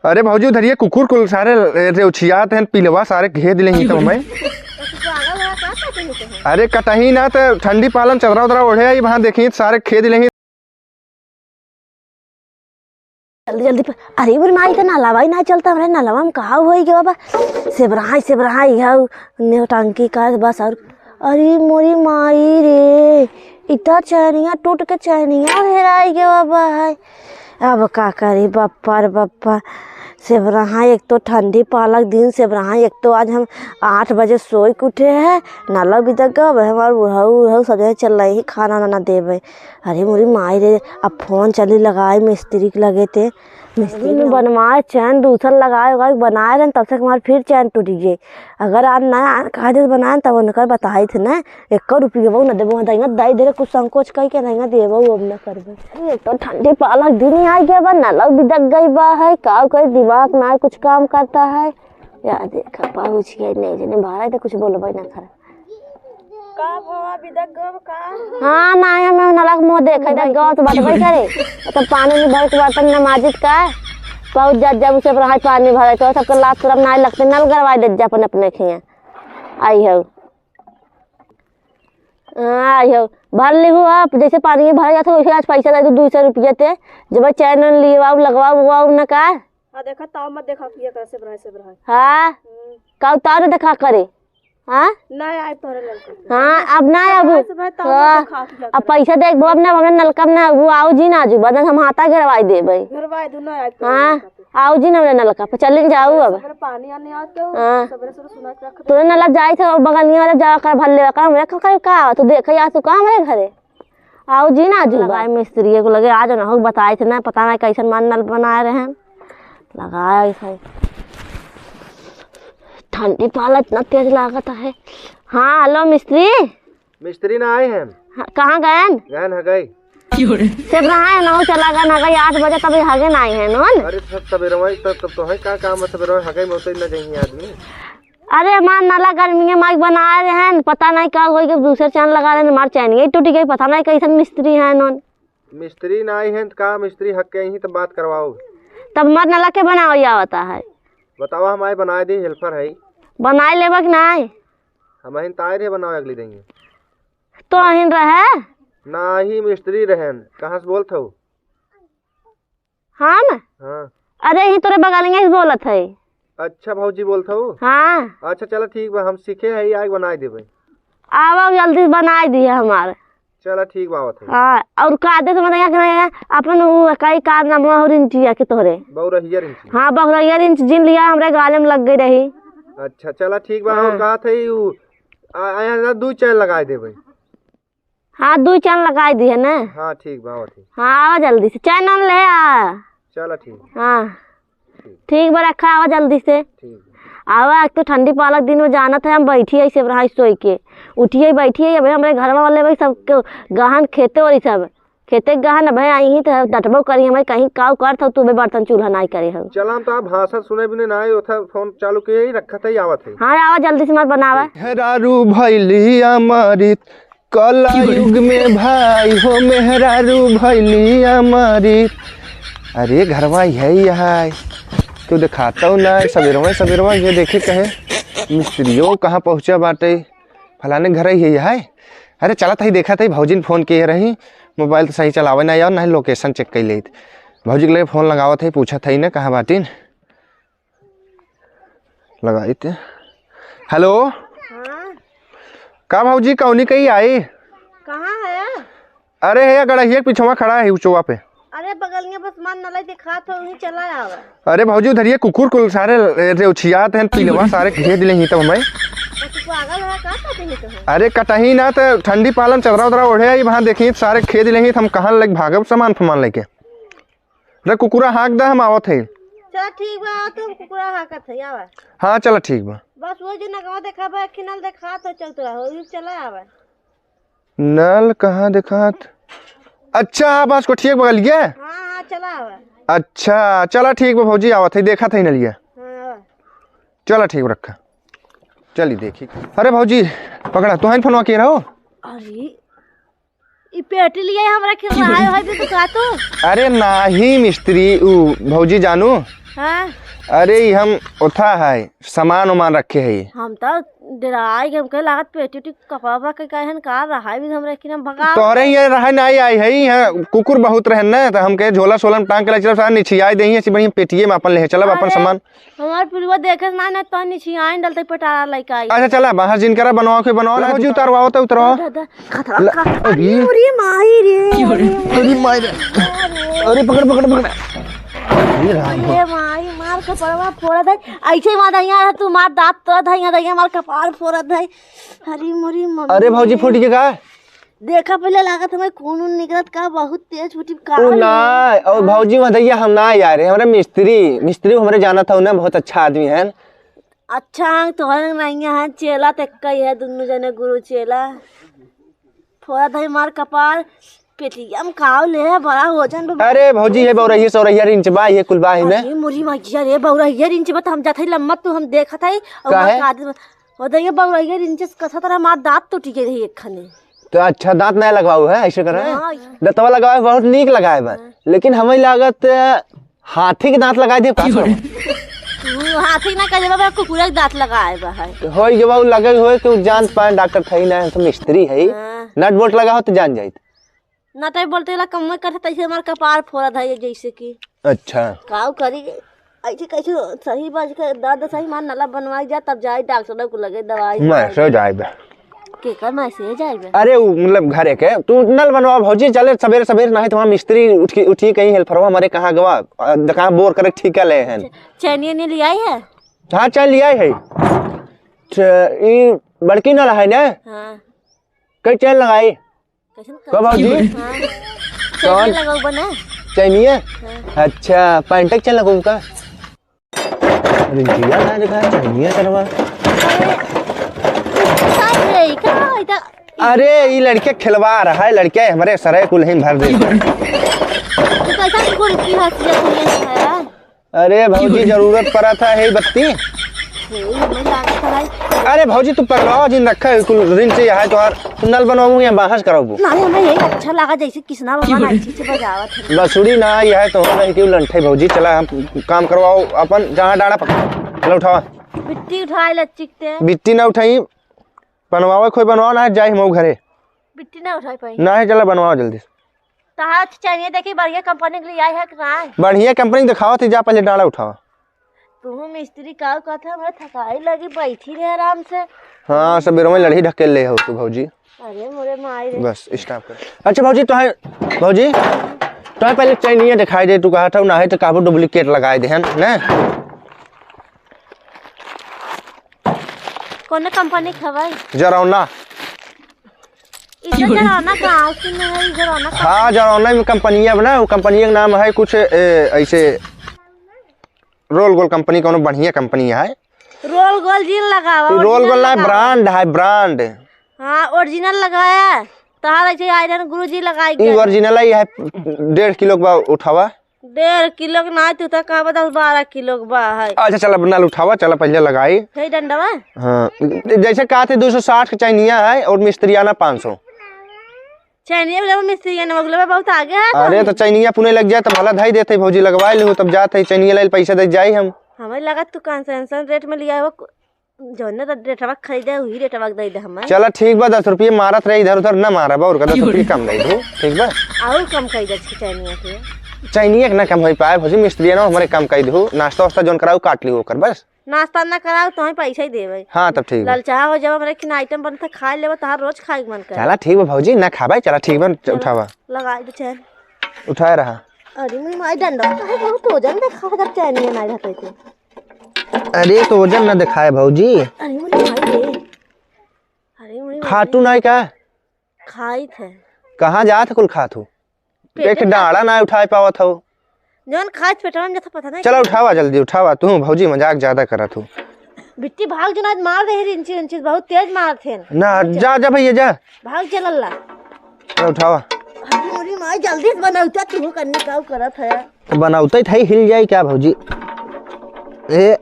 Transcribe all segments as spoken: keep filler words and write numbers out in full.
अरे भौजी, उधर ये कुकुर कुल सारे रेउछियात हैं, पिलवा सारे घेर दिले ही तो हमें। तो तू पागल है, का कहते हैं तो? अरे कटही ना, तो ठंडी पालन चदरा उदरा ओढ़े आई, वहाँ देखी सारे खेद दिले ही। जल्दी जल्दी प-, अरे मोरी माई, तो नलवा ही ना चलता, हमरे नलवा में कहाँ होई गवा बा? सेबराई सेबराई हऊ, नेवटंकी का बस। और अरे मोरी माई रे, इतना चैनिया टूट के चैनिया हेराई गवा बा है। अब का करी बप्पा रे बप्पा, सेबराई एक तो ठंडी पालक दिन, सेबराई एक तो आज हम आठ बजे सोई के उठे हैं, नलवा बिदक गवा बा, हमार बुढ़ऊ उढ़ऊ सब जने चल रही खाना वाना देवे। अरे मोरी माई रे, अब फोन चली लगाए मिस्त्री के लगे ते। मिस्त्री में बनवाए चैन, दूसर लगाए उगाए बनाए रहन, तब से हमार फिर चैन टूट गई। अगर आज नया कहा दे बनाए, तब उनकर बताई थे ना, एको रुपया वो न देबो, हम दइना दई दे रे, कुछ संकोच कई के दइना देबो, वो अब न करबे। ये तो ठंडी पालक दिन ही आ गया बा, नलवा बिदक गई बा है, का करे, दिमाग ना कुछ काम करता है। या देखा, पहुँच गई नहीं, जने बाहर आई तो कुछ बोलबे ना करे। का भवा बिदक गब का? हाँ, ना, हम नलक मुँह देखे, बिदक गब तो बटबे करे। तो पानी नहीं भर के बर्तन न माजित का, पहुँच जात जब उसे पर हाथ पानी भरे, तो सबके लात तुरम ना लगते, नल गरवाई देत जा अपन अपने खिया। आई हो। हाँ, आई हो। भर ली हो आप, जैसे पानी भर जात हो, वैसे आज पैसा दे दो, दो सौ रुपया ते। जब चैन वैन लिए आओ, लगवाओ, वो आओ ना का। हाँ, देखा, ताव मत देखा कि एकरा से बनाए, से बनाए। हाँ? हम्म। का उतार देखा करे? हाँ? ना आए तोहरे लड़का के। हाँ, अब ना आबू। से बनाए, ताव मत हाँ। देखा कि अब पैसा देख, अब ना, हमने नलका में ना आबू, आओ जी ना आजू, बदन हम हाथा घेरवाई देबे। घेरवाई दू, ना आए तोहरे हाँ, लड़का के। आओ जी ना, हमने नलका पे चलिन जाऊ अब। सबरे पानी आने आते हो, हाँ। सबरे, सबरे सुना के रख दे। तोरे नला जाए थे, बगलिया वाले जावा कर भर लेवा कर, हमरे का, का, का, तू देखे आ, तू का हमरे घरे? आओ जी ना, आजू लगाए मिस्त्री को लगे, आज ना हो बताए थे ना, पता ना कैसन मान नल बनाए रहे हैं। लगाए ऐसा ही। ठंडी पाला इतना तेज लागत है। हाँ, हेलो मिस्त्री। मिस्त्री ना आए हैं। हाँ, कहाँ गएन? गएन हगई। से रहा है ना, चला गएन हगई, आठ बजे तब हगे ना आए हैं नोन। अरे सब सबेरवा तब, तब तो है का काम है सबेरवा हगई में उतर ना जाइए आदमी। अरे हमार नला गर्मी माई बनाए रहे हैं, पता नहीं का होई कि दूसरे चैन लगा रहे हैं, हमार चैन यही टूट गई, पता नहीं कैसन मिस्त्री है नोन। मिस्त्री ना आई हैं त का, मिस्त्री हक के आई हैं त बात करवाओ। तब हमार नला के बनावे आवता है? बतावा, हम आए बनाए दे, हेल्पर है। बनाए लेबा कि नाई? हम अहिन त आए रहे बनावे अगली दिन। तो अहिन रहे? ना ही मिस्त्री रहन, कहाँ से बोलत हो? हम? हाँ। अरे, यही तोरे बगलिया से बोलत है। अच्छा, भौजी बोलत हऊ? हाँ। अच्छा, चला ठीक बा, हम सीखे है, आग बनाए देबे। आवा, जल्दी बनाए दिए हमार। चला ठीक बा, आवत है। हाँ, और का दे समझ आया कि नहीं आया? अपन वो कई का नाम हो रिंचिया के तोहरे? बौरहिया रिंची। हाँ, बौरहिया रिंच जिन लिया, हमरे गाले में लग गई रही। अच्छा, चला ठीक बा, हाँ। और कहा थे उ, आ, आया ना, दू चैन लगाए देबे। हाँ, दुई चैन लगाई दिहे ना। हाँ, ठीक बा, आवत ही। हाँ, आवा जल्दी से, चैन ओन ले आ। चला, ठीक। हाँ, ठीक। ठीक बा, रखा, आवा जल्दी से। ठीक बा। आवा, एक तो ठंडी पालक दिन में जानत है, हम बैठी है सिर्फ रहा सोई के, उठी है, बैठी है, अबे हमरे घरवा वाले भाई सब के गहन खेते और सब, खेते के गहन अबे आई ही तो डटबो करी, हमें कहीं काऊ करत हो, तू बे बर्तन चूल्हा नाई करे हो। चला, हम तो आप भाषण सुने बिने ना आए, उठा फोन चालू किए ही रखा था, ही आवत है। हाँ, आवा जल्दी से, मत बनावा। मेहरारू भैली अमृत, कलयुग में भाई हो मेहरारू भैली अमृत। अरे घरवा है यहाँ, तो दिखाता हूँ ना, सबेरवा सबेरवा ये देखे कहे मिस्त्रियों कहाँ पहुँचा बाटे, फलाने घर ही है। अरे चला था ही देखा था, भौजी ने फोन किए रही, मोबाइल तो सही चलावे ना यार, ना ही लोकेशन चेक कर लेत। भौजी के लगे फोन लगावत है, पूछत है ना कहाँ बाटिन। लगाई ते। हेलो। हाँ। का भौजी, कौनी कही आई? कहाँ है? अरे है, गड़हिया के पिछवा खड़ा है उचवा पे। अरे बगलिया बस मान नलाई दिखात हो, वहीं चला आवा। अरे भौजी, उधर ये कुकुर कुल सारे रे-, रेउछियात हैं, पिलवा सारे घेर दिले ही तब हमें। तो तू पागल है, का कहते हैं तो? अरे कटही ना, तो ठंडी पालन चदरा उदरा ओढ़े आई, वहाँ देखी सारे घेर दिले ही, तो हम कहाँ लग भागब सामान फमान लेके। रे कुकुरा हाँक दे, हम आवत है। चला ठीक बा, आवत हम कुकुरा हाँकत है, आवा। हाँ चला ठीक बा। बस वो जो नगवा देखा बा, खिनल देखा तो चलत रहो, यू चला आवा। नल कहाँ देखात? अच्छा, हाँ, बस कोठिया के बगलिया। हाँ, हाँ, चला आवा। अच्छा, चला ठीक बा भौजी, आवत है, देखत है नलिया। हाँ, आवा। चला ठीक बा, रखा। चली देखी। अरे भौजी, पकड़ा, तोहन फोनवा के रहो? अरे, ई पेटी लिए हमरा खेल रहा है, है भी दुकातो। अरे नाही मिस्त्री, ऊ भौजी जानू, हाँ। अरे, ई हम ओथा है, सामान उमान रखे है। हम तो डराई गए, हमके लागत पेटी उटी कपड़ा के कहे हन का रहा है, भी हम रखी ना भगा। तोहरे ये रहा नहीं आई है, यहाँ कुकुर बहुत रहन ना, तो हमके झोला सोला में टांग के ले चलब, सारा निछियाई देही, ऐसी बढ़िया पेटिए में अपन ले चलब अपन अरे, सामान। हमार पिलुआ देखे ना, ना तो निछियाई डलते पेटारा लइका आई। अच्छा चला, बाहर जिन करा बनवाओ के बनवाओ ना, भौजी उतारवाओ तो उतारवाओ। दादा, खतरा ल-, का। अरे। अरे, अरे माई रे। अरे माई रे। अरे पकड़, पकड़, पकड़। अरे राम हो। अरे माई, मार कपड़वा फोड़त है। ऐसे ही मार दहिया है, तू मार दांत तोड़त है, यहाँ दहिया मार कपार फोड़त है। अरे मोरी मम्मी। अरे भौजी फूट के का? देखा पहले लागत हमें खून उन निकलत का, बहुत तेज फूटी का ओ रे। ना, और भौजी वहाँ दहिया हम ना यार, हमारे मिस्त्री, मिस्त्री हमारे जाना था उन्हें, बहुत अच्छा आदमी है। अच्छा, हम तोहरे नहीं है, चेला तक का ही है, दुनू जने गुरु चेला। फोड़ा दही मार कपार, पेटिया में काव ले है, बड़ा वजन बा। अरे भौजी, ये बौरहिया सौरहिया रिंच बा, ये कुल बा ही में। अरे मोरी मैया रे, बौरहिया रिंच बा, त हम जात हई लम्मत, तू हम देखत हई, और काहे? मार का आदमी, वो दहिया बौरहिया रिंच से कसत रहा, मार दांत टूटी गई रही एक खने। तो अच्छा दांत नहीं लगवाऊ है, ऐसे करे। हाँ। दतवा लगावे बहुत नीक लगाए बा, हाँ। लेकिन हमें लागत हाथी के दांत लगाए दे का? तू हाथी ना कह देबा, कुकुर के दांत लगाए बा है। होई के बाबू लगे होए कि उ जान पाए, डॉक्टर थई ना, हम तो मिस्त्री है। हाँ। नट बोल्ट लगा हो तो जान जाइत। नट बोल्ट ला कम करते तैसे हमार कपार फोड़ा था ये जैसे कि। अच्छा। काऊ करी, ऐसे कैसे सही बाज के दर्द सही मान नला बनवाई जा, तब जाई डॉक्टर को लगे दवाई मैं दवाई। सो जाए बे। केकर मैसेज आइल बा? अरे, उ, मतलब, घरे के। तू नल बनवा भौजी, चले सबेरे सबेरे, नाहीं तो वहाँ मिस्त्री उठ के, उठी कहीं हेल्परवा हमारे कहाँ गवा, अ, कहाँ बोर करे ठीक ले हैं। च-, चैनिया ने लियाई है? हाँ, चैन लियाई है। च-, ई बड़की नल है ना? हाँ। कई चैन लगाई? कैसन का भौजी? हाँ। कौन? चैनिया लगाऊ बना? चैनिया? हाँ। अच्छा, पैंट के चैन लगाऊ का? रिंचिया ना दिखा, चैनिया करवा। अरे, का रे, का होई त? अरे, ई लड़के खिलवाड़ है, लड़के हमरे सरे कुल ही भर दे। तू कैसा कुर्ती हंसिया कुलिया है? अरे भौजी, जरूरत पड़ा था, हे बत्ती। हे, हमें लागत है। अरे भौजी, तू पगलावा जिन रखा है, कुल रिंच है तोहार, तू नल बनवाबू या बाहर से कराबू? नहीं, हमें यही अच्छा लगा, जैसे किसना बाबा ना अच्छे से बजावत है। लसुड़ी ना, यह तो हो रही कि लंठे भौजी, चला हम काम करवाओ अपन, जहाँ डाड़ा पकड़। चला उठावा। बिट्टी उठाए लच्चिकते। बिट्टी ना उठाई, बनवावे खोई बनवाओ ना, जाई हम घरे। बिट्टी ना उठाई पाई। ना है, चला बनवाओ जल्दी से। तहार चैनिया देखी बढ़िया कंपनी के लिए आई है कि ना? बढ़िया कंपनी दिखाओ थी, जा पहले डाड़ा उठावा। तू मिस्त्री का कहत है, हमरा थकाई लगी, बैठी रहे आराम से। हाँ, सबेरे में लड़ही ढकेल ले हो तू भौजी। अरे मोरे माई रे। बस, स्टॉप कर। अच्छा भौजी, तो है, भौजी, तो है पहले चैनिया दिखाई दे, तू कहा था, ना है तो कहबो डुप्लीकेट लगाए दे, हैं? ना? कौन कंपनी के हवाई? जरौना। इधर जरौना गाँव की नहीं है, जरौना का? हाँ, जरौना में कंपनिया बना, वो कंपनिया के नाम है कुछ, ए, ऐसे रोल गोल कंपनी, कौनो बढ़िया कंपनी है। रोल गोल जिन लगावा, रोल original गोल ना, लगावा। ब्रांड है, ब्रांड। हाँ, original लगाया। तहार ऐसे आयरन गुरुजी लगाई ई के। Original है, यह डेढ़ किलो के बा, उठावा। डेढ़ किलो के ना, तू तो कहबा दस बारह किलो के बा है। अच्छा, चल, अब नल उठावा, चल, पहले लगाई। हे डंडवा? हाँ, जैसे कहा थे, दो सौ साठ के चैनिया है और मिस्त्रियाना पाँच सौ। चैनिया वाला मिस्त्रियाना, अगले में बहुत आगे है अरे, तो। तो चैनिया पुने लग जाए, तो भला धाई देते, भौजी लगवा ली हो, तब जाते ही चैनिया लाइल, पैसा दे जाई हम। हमें लगा तू concession rate में लिया हो, जौने रे-, रेटवा खरीदे, वही रेटवा दे दे हमें। चला ठीक बा, दस रुपये मारत रहे इधर उधर, ना मारा बा, और का दस रुपये कम दे दो, ठीक बा? और कम कर दे चैनिया के। चैनिया के ना कम होई पाए भौजी, मिस्त्रियाना हमारे कम कर दो, नाश्ता वास्ता जौन कराऊ काट ली ओकर बस। नाश्ता ना कराऊ, तोहे पैसा ही देवे। हाँ, तब ठीक बा। ललचाहा हो जावा, हमरे किन item बनता, खा लेवा, तहार रोज खाए के मन करे। चला ठीक बा भौजी, ना खाबे, चला ठीक बा, चला, उठावा। लगा दे चैन। उठाए रहा। अरे मोरी माई, डंडा काहे बहुत वजन देखा, जब चैनिया ना रहते थे। अरे, तो वजन ना दिखाए भौजी। अरे मोरी माई रे। अरे मोरी माई। खातू नाई का? खाई थे। कहाँ जात कुल खातू? पेट एक डाड़ा ना उठाए पावत हो। जौन खाए पेटवा में जथा पता नहीं। चला उठावा जल्दी, उठावा। तू भौजी मजाक ज्यादा करत हो। बिट्टी भाग जो ना, आज मार दे रिंची, रिंची बहुत तेज मारत है। ना, जा, जा भैया, जा। भाग चलल ला। चला उठावा। अरे मोरी माई, जल्दी से बनौता, तू कन्नी काऊ करत है। तो बनौते थे, हिल जाई क्या भौजी? ए,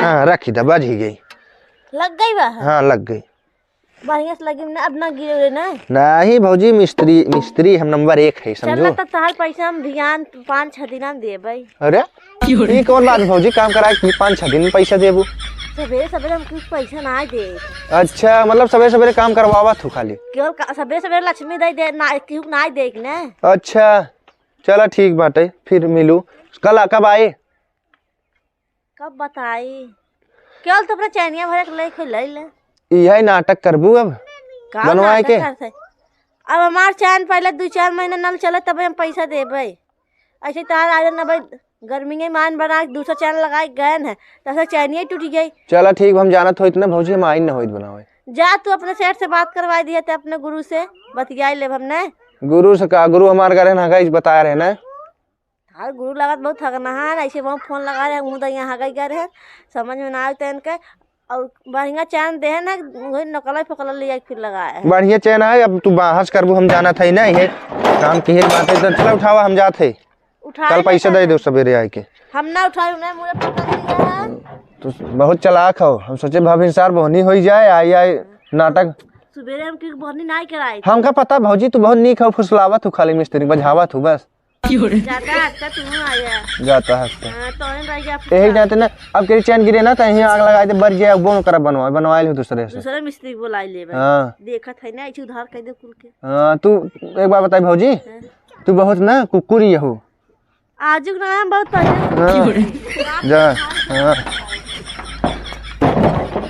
हाँ, रखी दा, बज ही गई। लग गई बा? हाँ, लग गई। बढ़िया से लगी ना, अब ना गिरे ना। नहीं भौजी, मिस्त्री, मिस्त्री हम नंबर एक है, चल समझो। ना, तो तहार पैसा हम बिहान पाँच छह दिन में देबै। अरे, ई कौन बात है भौजी, काम कराए के पाँच छह दिन में पैसा देबू? सवेरे सवेरे हम कुछ पैसा ना दे। अच्छा, मतलब सवेरे सवेरे काम करवावा तू खाली? केवल का-, सवेरे सवेरे लक्ष्मी दे दे ना, केहू के ना दे के ना। अच्छा, चला ठीक बाटे, फिर मिलू। कल आ-, कब आई? कब बताई? केवल तो अपना चैनिया भरे के ले खोल ले। इहे नाटक करबू अब? का बनवाए नाटक के? करते? अब हमार चैन पहले दू चार महीना नल चले तब हम पैसा देबे। ऐसे तार आयरन अब गर्मी में मान बना के दूसरा चैन लगाए गए हैं, तब से चैनिया टूट गई। चला ठीक, हम जानत होइत ना भौजी, हम आई न होइत बनावे। जा तू अपने सेठ से बात करवा दिया ते अपने गुरु से बतिया लेब हमने। गुरु से का, गुरु हमार घर है ना, बताए रहे ना। हर गुरु लागत बहुत हगना है, ऐसे बहुत फोन लगा रहे, मुँह दइया हगई गए रहे, समझ में ना आवे तो इनके। और बढ़िया चैन दे है ना, वही नकल फोकल ले आई फिर लगाए है। बढ़िया चैन है, अब तू बहस करबू, हम जानत है ना, ये काम की है बात है, तो चला उठावा, हम जात है। उठाए कल ना पैसा दे जाए। दो सवेरे आए के। हम ना उठाए, उन्हें मुझे पता नहीं है। तू बहुत चालाक हो, हम सोचे भाभी सार बहनी होई जाए, आई, आई नाटक। सवेरे हम की बहनी ना कराई। हमका पता भौजी, तू बहुत नीक हो, फुसलावत हो, खाली मिस्त्री बझावत हो बस। जाता हफ्ता तू आया। जाता हफ्ता। हाँ, तो हम रह गया यही फुसला। जाते ना, अब तेरी चैन गिरे ना, तो यहीं आग लगा दे, बर जाए, वो कर बनवा, बनवा ले दूसरे से। दूसरा मिस्त्री बोला ले भाई। हाँ। देखत है ना, ऐसे उधार कर दे कुल के। हाँ, तू एक बात बताई भौजी, हाँ। तू बहुत ना कुकुरी हो। आजुक ना हम बहुत पहले। हाँ। जा, हाँ।